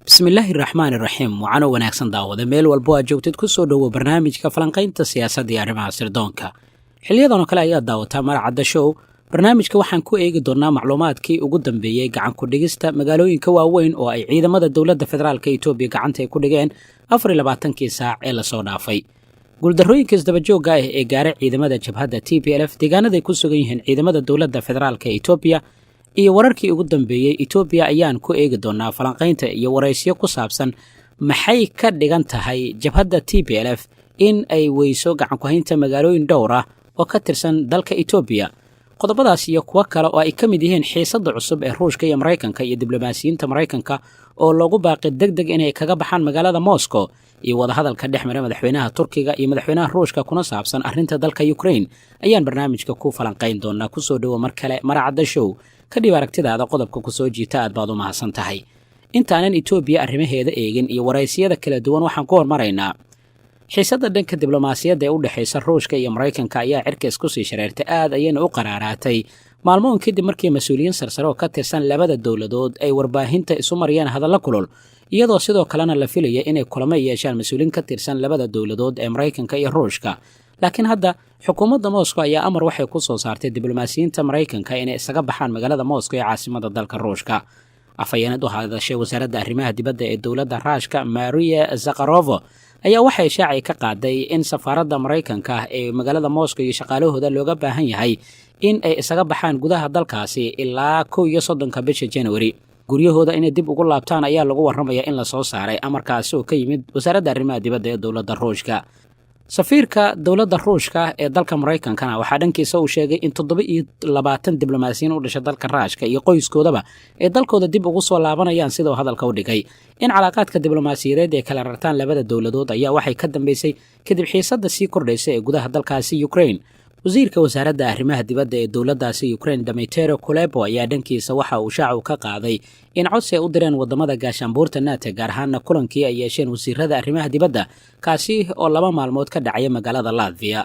Bismillaahi raxmaan iraxiim. Wacano wanaagsan daawada, meel walbo aad joogtid, ku soo dhowo barnaamijka falanqaynta siyaasadda iyo arrimaha sirdoonka. Xiliyadan oo kale ayaa daawataa Maracadda Show. Barnaamijka waxaan ku eegi doonnaa macluumaadkii ugu dambeeyey gacan ku-dhigista magaalooyinka waaweyn oo ay ciidamada dowladda federaalka Itoobiya gacanta ay ku dhigeen 24-kii saac ee lasoo dhaafay, guuldarrooyinka isdabajoogga ah ee gaaray ciidamada jabhadda TPLF, deegaanaday ku sugan yihiin ciidamada dowladda federaalka Itoobiya iyo wararkii ugu dambeeyey Itoobiya ayaan ku eegi doonnaa falanqaynta iyo waraysyo ku saabsan maxay ka dhigan tahay jabhadda TPLF in ay weyso gacanku-haynta magaalooyin dhowr ah oo ka tirsan dalka Itoobiya. Qodobadaas iyo kuwo kale oo ay ka mid yihiin xiisadda cusub ee Ruushka iyo Maraykanka iyo diblomaasiyiinta Maraykanka oo loogu baaqi deg deg inay kaga baxaan magaalada Moscow iyo wadahadalka dhex mara madaxweynaha Turkiga iyo madaxweynaha Ruushka kuna saabsan arrinta dalka Ukrain ayaan barnaamijka ku falanqayn doonaa. Kusoo dhowo mar kale Maracadda Show. Kadhib aragtidaada qodobka ku soo jiita, aad baad u mahadsan tahay. Intaanan Itoobiya arrimaheeda eegin iyo waraysiyada kala duwan, waxaan ku hormaraynaa xiisadda dhanka diblomaasiyadda ee u dhexaysa Ruushka iyo Maraykanka ayaa cirka isku sii shareertay, aad ayayna u qaraaraatay maalmoon kadib markii mas-uuliyiin sarsare oo ka tirsan labada dowladood ay warbaahinta isu mariyeen hadallo kulul, iyadoo sidoo kalena la filaya inay kulamo yeeshaan mas-uuliyiin ka tirsan labada dowladood ee Maraykanka iyo Ruushka. Laakiin hadda xukuumadda Moscow ayaa amar waxay ku soo saartay diblomaasiyiinta Maraykanka inay isaga baxaan magaalada Moscow ee caasimada dalka Ruushka. Afhayeenad u hadashay wasaaradda arrimaha dibadda ee dowladda Ruushka, Maria Zakharova, ayaa waxay shaacay ka qaaday in safaaradda Maraykanka ee magaalada Moscow iyo shaqaalahooda looga baahan yahay in ay isaga baxaan gudaha dalkaasi ilaa 31-ka bisha January. Guryahooda inay dib ugu laabtaan ayaa lagu warramaya in lasoo saaray amarkaasi oo ka yimid wasaaradda arrimaha dibadda ee dowladda Ruushka. Safiirka dowladda Ruushka ee dalka Maraykankana waxaa dhankiisa uu sheegay in 27 diblomaasiyiin u dhashay dalka Ruushka iyo qoyskoodaba ay dalkooda dib ugu soo laabanayaan, sidau hadalka u dhigay. In calaaqaadka diblomaasiyadeed ee kala rartaan labada dowladood ayaa waxay ka dambeysay kadib xiisadda sii kordhaysa ee gudaha dalkaasi Ukraine. Wasiirka wasaaradda arrimaha dibadda ee dowladdaasi Ukraine, Dmytro Kuleba, ayaa dhankiisa waxa uu shaacu ka qaaday in codsi ay u direen wadamada gaashaanbuurta NATO, gaar ahaana kulankii ay yeesheen wasiirada arrimaha dibadda, kaasi oo 2 maalmood ka dhacaya magaalada Latviya.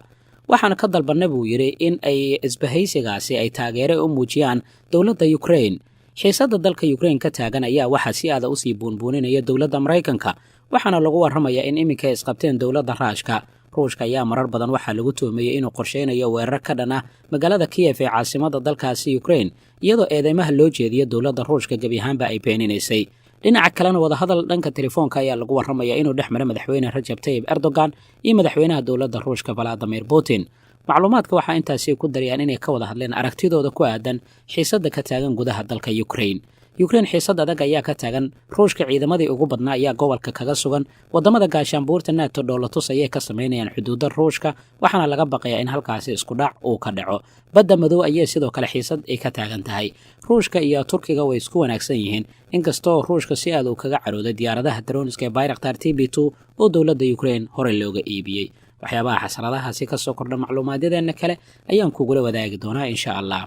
"Waxaan ka dalbanay," buu yidhi, "in ay isbahaysigaasi ay taageere u muujiyaan dowladda Ukraine." Xiisadda dalka Ukraine ka taagan ayaa waxaa si aada usii buunbuuninaya dowladda Maraykanka, waxaana lagu warramayaa in iminka ay isqabteen dowladda Ruushka. Ruushka ayaa marar badan waxaa lagu tuhmeeyey inuu qorsheynayo weerar ka dhan ah magaalada Kiyef ee caasimada dalkaasi Ukraine, iyadoo eedeymaha loo jeediyo dowladda Ruushka gebi ahaanba ay beeninaysay. Dhinaca kalena, wadahadal dhanka telefoonka ayaa lagu warramaya inuu dhex maray madaxweyne Rajab Tayib Erdogan iyo madaxweynaha dowladda Ruushka, Valadimir Putin. Macluumaadka waxaa intaasi ku darayaan inay ka wada hadleen aragtidooda ku aadan xiisadda ka taagan gudaha dalka Ukraine. Ukraine xiisad adag ayaa ka taagan. Ruushka ciidamadii ugu badnaa ayaa gobolka kaga sugan. Wadamada gaashaanbuurta NATO dhoolatus ayay ka samaynayaan xuduudda Ruushka, waxaana laga baqayaa in halkaasi isku dhac uu ka dhaco. Badda Madow ayay sidoo kale xiisad ay ka taagan tahay. Ruushka iyo Turkiga way isku wanaagsan yihiin, inkastoo Ruushka si aad uu kaga carooday diyaaradaha droniska ee Bayraktar TB2 oo dowladda Ukraine horey looga iibiyey. Waxyaabaha xasaradahaasi kasoo kordha macluumaadyadeenna kale ayaan kugula wadaagi doonaa, insha Allah.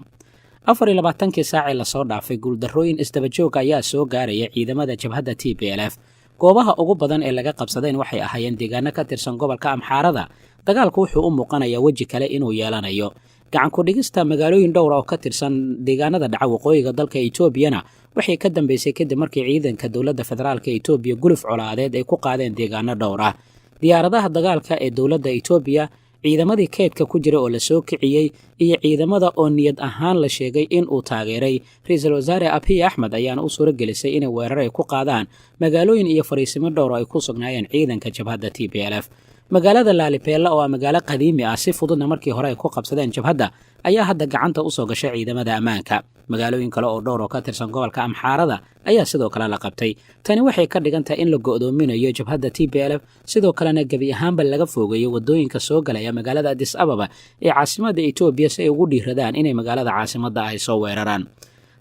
24-kii saacee lasoo dhaafay, guuldarrooyin isdabajooga ayaa soo gaaraya ciidamada jabhadda TPLF. Goobaha ugu badan ee laga qabsadeen waxay ahaayeen deegaano ka tirsan gobolka Amxaarada. Dagaalku wuxuu u muuqanayaa weji kale inuu yeelanayo. Gacan ku-dhigista magaalooyin dhowra oo ka tirsan deegaanada dhaca waqooyiga dalka Etoobiyana waxay ka dambeysay kadib markii ciidanka dowladda federaalka Etoobiya guluf colaadeed ay ku qaadeen deegaano dhowr ah. Diyaaradaha dagaalka ee dowladda Etoobiya, ciidamadii keydka ku jira oo lasoo kiciyey iyo ciidamada oo niyad ahaan la sheegay in uu taageeray ra-iisul wasaare Abiy Axmed ayaana u suuro gelisay inay weerar ay ku qaadaan magaalooyin iyo fariisimo dhowr oo ay ku sugnaayeen ciidanka jabhadda TPLF. Magaalada Laalibela, oo ah magaalo qadiimi ah, si fududna markii hore ay ku qabsadeen jabhadda, ayaa hadda gacanta usoo gashay ciidamada ammaanka. Magaalooyin kale oo dhowr oo ka tirsan gobolka Amxaarada ayaa sidoo kale la qabtay. Tani waxay ka dhigan tahay in la go'doominayo jabhadda TPLF, sidoo kalena gebi ahaanba laga foogeeyo waddooyinka soo galaya magaalada Addis Ababa ee caasimadda Etoobiya, si ay ugu dhiiradaan inay magaalada caasimadda ay soo weeraraan.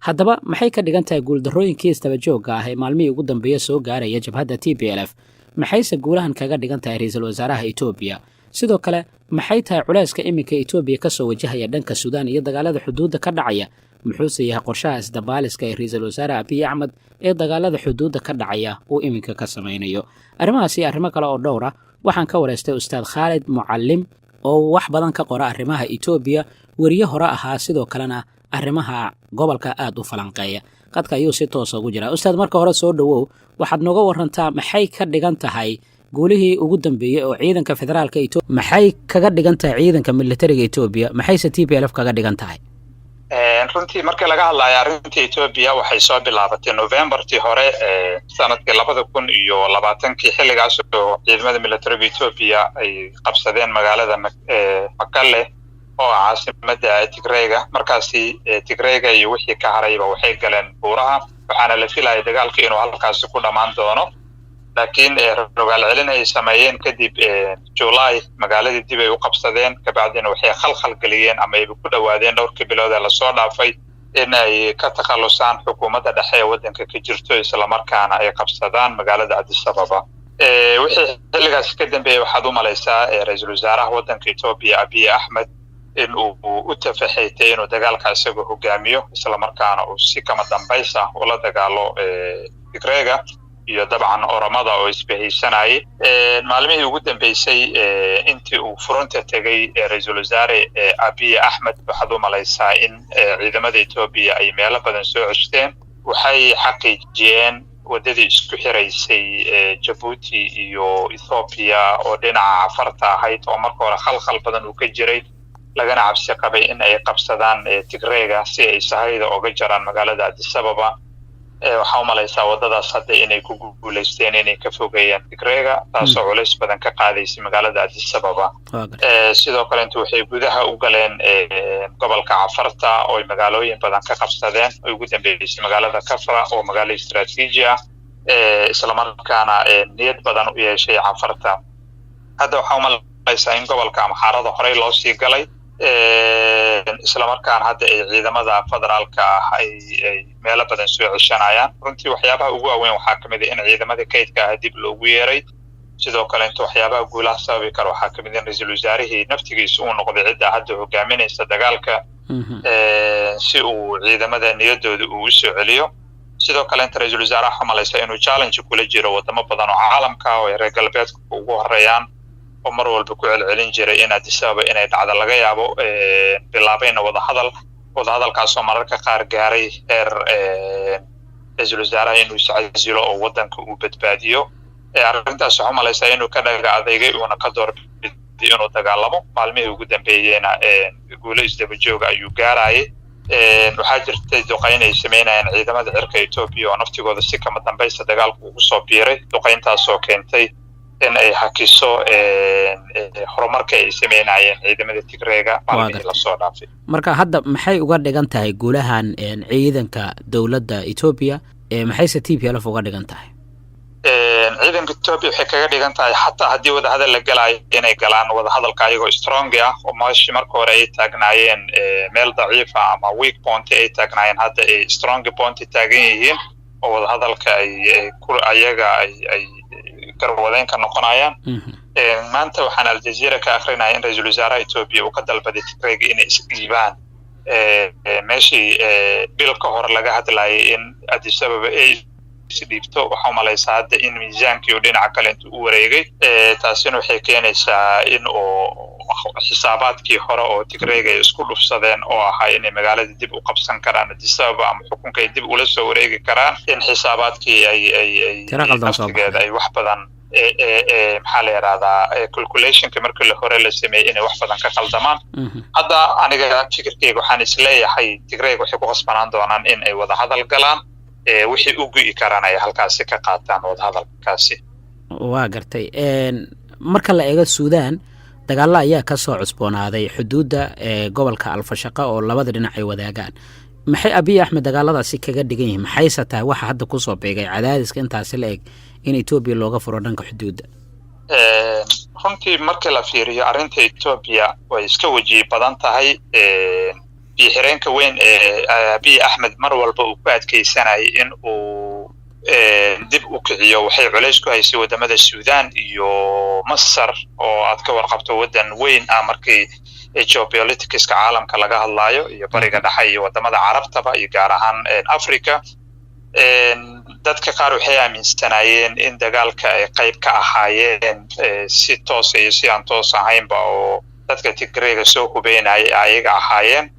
Haddaba, maxay ka dhigan tahay guuldarrooyinkii isdabajoogga ah ee maalmihii ugu dambeeya soo gaaraya jabhadda TPLF? Maxayse guulahan kaga dhigan tahay ra-iisul wasaaraha Etoobiya? Sidoo kale, maxay tahay culayska iminka Etoobiya kasoo wajahaya dhanka Suudaan iyo dagaalada xuduudda ka dhacaya? Muxuuse yahay qorshaha isdabaaliska ee ra-iisul wasaare Abiy Axmed ee dagaalada xuduudda ka dhacaya uu iminka ka samaynayo? Arrimahaas iyo arrimo kale oo dhowr ah waxaan ka wareystay Ustaad Khaalid Mucallim oo wax badan ka qora arrimaha Etoobiya, weriye hore ahaa, sidoo kalena Arrimaha gobolka aad u falanqeeya. Qadka ayuu si toosa ugu jiraa. Ustaad, marka hore soo dhowow. Waxaad nooga warantaa maxay ka dhigan tahay guulihii ugu dambeeyey oo ciidanka federaalka Etoobiya, maxay kaga dhigan tahay ciidanka militariga Etoobiya, maxayse TPLF kaga dhigan tahay? Runtii markii laga hadlayo arrinta Etoobiya, waxay soo bilaabatay Novembertii hore sanadkii 2020-kii, xilligaas oo ciidamada militariga Etoobiya ay qabsadeen magaalada Makale oo ah caasimada Tigreyga. Markaasi Tigreyga iyo wixii ka harayba waxay galeen buuraha, waxaana la filaya dagaalka inuu halkaasi ku dhammaan doono. Laakiin rogaal celin ay sameeyeen kadib, July magaaladii dib ay u qabsadeen. Kabacdina waxay khalkhal geliyeen ama ayba ku dhowaadeen dhowrkii bilood ee lasoo dhaafay in ay ka takhalusaan xukuumadda dhexe ee waddanka ka jirto, islamarkaana ay qabsadaan magaalada Addis Ababa. Wixii xilligaasi ka dambeeyey, waxaad u malaysaa ra-iisul wasaaraha waddanka Etoobiya, Abiy Axmed, in uu u tafaxaytay inuu dagaalka isagoo hogaamiyo, islamarkaana uu si kama dambays ah ula dagaalo Tigreega iyo dabcan Oromada oo isbahaysanayay. Maalmihii ugu dambeysay intii uu furunta tegey ra-iisul wasaare Abiy Axmed, waxaad u malaysaa in ciidamada Etoobiya ay meelo badan soo ceshteen. Waxay xaqiijiyeen waddadii isku xiraysay Jabuuti iyo Ethoobiya oo dhinaca Cafarta ahayd, oo marka hore khalkhal badan uu ka jiray, lagana cabsi qabay in ay qabsadaan Tigreega si ay sahayda oga jaraan magaalada Addis Ababa. Waxaa umalaysaa waddadaas hadda inay ku guulaysteen inay ka fogeeyaan Tigreega, taasoo culays badan ka qaadaysay magaalada Addis Ababa. Sidoo kale inta waxay gudaha u galeen gobolka Cafarta oo ay magaalooyin badan ka qabsadeen, oo ugu dambeysay magaalada Kafra oo magaalo istraatiiji ah, islamarkaana niyad badan u yeeshay Cafarta. Hadda waxaa umalaysaa in gobolka Amxaarada horey loo sii galay, islamarkaana hadda ay ciidamada federaalka ah ay meelo badan soo ceshanayaan. Runtii waxyaabaha ugu waaweyn waxaa kamid ah in ciidamadii kaydka ah dib loogu yeeray. Sidoo kale inta waxyaabaha guulaha sababi kara waxaa kamid in ra-iisul wasaarihii naftigiisa uu noqday cidda hadda hogaaminaysa dagaalka, si uu ciidamada niyadooda uu usoo celiyo. Sidoo kale inta ra-iisul wasaaraha waxaa malaysa inuu challenge kula jiro wadamo badan oo caalamka oo ay reer galbeedka ugu horeeyaan, oo mar walba ku celcelin jiray in Addis Ababa inay dhacdo laga yaabo. Bilaabayna wadahadal, wadahadalkaasoo mararka qaar gaaray heer ra-iisul wasaaraha inuu iscasilo oo waddanka uu badbaadiyo. Arrintaas waxaa umalaysaa inuu ka dhaga adeygay, uuna ka doorbiday inuu dagaalamo. Maalmihii ugu dambeeyeyna guulo isdaba jooga ayuu gaarayay. Waxaa jirtay duqayn ay sameynayaan ciidamada cirka Etoobiya oo naftigooda si kama dambaysta dagaalku ugu soo biiray, duqayntaasoo keentay in ay hakiso horumarka ay sameynayeen ciidamada Tigreega maalmihii lasoo dhaafay. Marka hadda maxay uga dhigan tahay guulahan ciidanka dowladda Etoobiya, maxayse TPLF uga dhigan tahay? Ciidanka Etoobiya waxay kaga dhigan tahay, xataa haddii wadahadal la galaayo, inay galaan wadahadalka ayagoo strong ah, oo meeshii marka hore ay taagnaayeen meel daciifa ama weak point ay taagnaayeen, hadda ay strong point taagan yihiin, oo wadahadalka ay ayaga ay garwadeyn ka noqonayaan. Maanta waxaan Aljazeera ka akrinaya in ra-iisul wasaaraha Etoobiya uu ka dalbaday Tigreega inay isdhiibaan, meeshii bil ka hor laga hadlayay in Addis Ababa ay isdhiibto. Waxaa umalaysaa hadda in miisaankii uu dhinaca kale intu u wareegay. Taasina waxay keenaysaa in uu xisaabaadkii hore oo Tigreega ay isku dhufsadeen, oo ahaa inay magaalada dib u qabsan karaan Addis Ababa ama xukunka ay dib ula soo wareegi karaan, in xisaabaadkii ay naftigeeda ay wax badan, maxaa la yidhahdaa, calculationka markii la hore la sameeyey inay wax badan ka qaldamaan. Hadda aniga fikirkeyga waxaan isleeyahay Tigreega waxay ku qasbanaan doonaan in ay wada hadal galaan, wixii u gu'i karaan ay halkaasi ka qaataan wadahadalkaasi. Waa gartay. Marka la eego Suudaan, dagaalo ayaa ka soo cusboonaaday xuduudda ee gobolka Alfashaqa oo labada dhinac ay wadaagaan. Maxay Abiy Axmed dagaaladaasi kaga dhigan yihiin? Maxayse tahay waxa hadda kusoo beegay cadaadiska intaasi la eg in Etoobiya looga furo dhanka xuduudda? Runtii markii la fiiriyo arrinta Etoobiya, way iska wejiyi badan tahay. Biyo-xireenka weyn ee Abiy Axmed mar walba uu ku adkeysanayay in uu dib u kiciyo waxay culays ku haysay wadamada Suudaan iyo Masar, oo aad ka warqabto waddan weyn ah markii geopoliticska caalamka laga hadlaayo, iyo Bariga Dhexe iyo wadamada Carabtaba iyo gaar ahaan Africa. Dadka qaar waxay aaminsanaayeen in dagaalka ay qayb ka ahaayeen si toosa iyo si aan toos ahaynba oo Dadka Tigreega soo hubeynaya ayaga ahaayeen.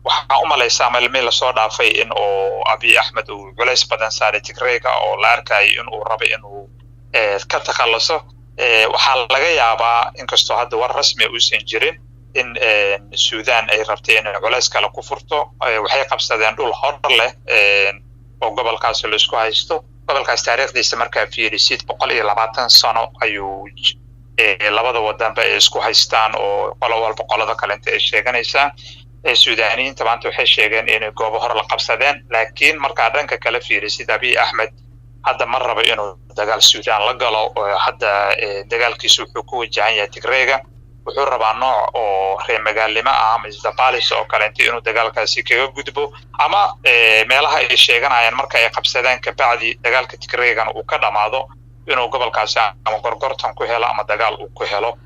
Waxaa u malaysaa maalmihii lasoo dhaafay in uu Abiy Axmed uu culays badan saaray Tigreega, oo la arkayo in uu rabo inuu ka takhaluso. Waxaa laga yaabaa, inkastoo hadda war rasmi uusan jirin, in Sudan ay rabtay inay culays kale ku furto. Waxay qabsadeen dhul hor leh oo gobolkaasi laisku haysto. Gobolkaas taariikhdiisa markaa fiirisid, 120 sano ayuu labada wadanba ay isku haystaan, oo qolo walba qolada kale inta ay sheeganaysaa. Suudaniyiinta maanta waxay sheegeen inay goobo hor la qabsadeen, laakiin markaa dhanka kale fiirisid, Abiy Axmed hadda ma rabo inuu dagaal Sudan la galo. Hadda dagaalkiisu wuxuu ku wajahan yahay Tigreega. Wuxuu rabaa nooc oo reer magaalnimo ah ama isdabalis oo kale inta inuu dagaalkaasi kaga gudbo, ama meelaha ay sheeganayaan marka ay qabsadaan kabacdi, dagaalka Tigreegana uu ka dhamaado, inuu gobolkaasi ama gorgortan ku helo ama dagaal uu ku helo.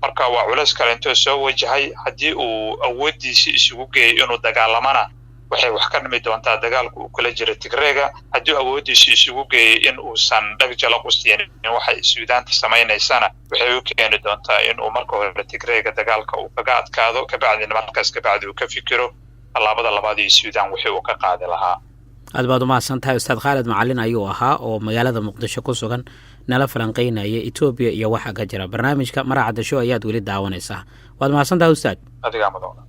Marka waa culays kale intuu soo wajahay. Haddii uu awooddiisi isugu geeyo inuu dagaalamana, waxay wax ka dhimi doontaa dagaalka uu kula jiro Tigreega. Haddii awooddiisu isugu geeyo in uusan dhag jalaq u siinin waxay Suudaanta samaynaysana, waxay u keeni doontaa in uu marka hore Tigreega dagaalka uu kaga adkaado, kabacdina markaas kabacdi uu ka fikiro tallaabada labaad iyo Suudaan wixii uu ka qaadi lahaa. Aad baad umahadsan tahay. Ustaad Khaalid Macalin ayuu ahaa oo magaalada Muqdisho ku sugan, nala falanqeynaya Etoobiya iyo waxa ka jira. Barnaamijka Maracadda Show ayaad weli daawanaysaa. Waad mahadsan tahay, ustaad. Adigaa mudan.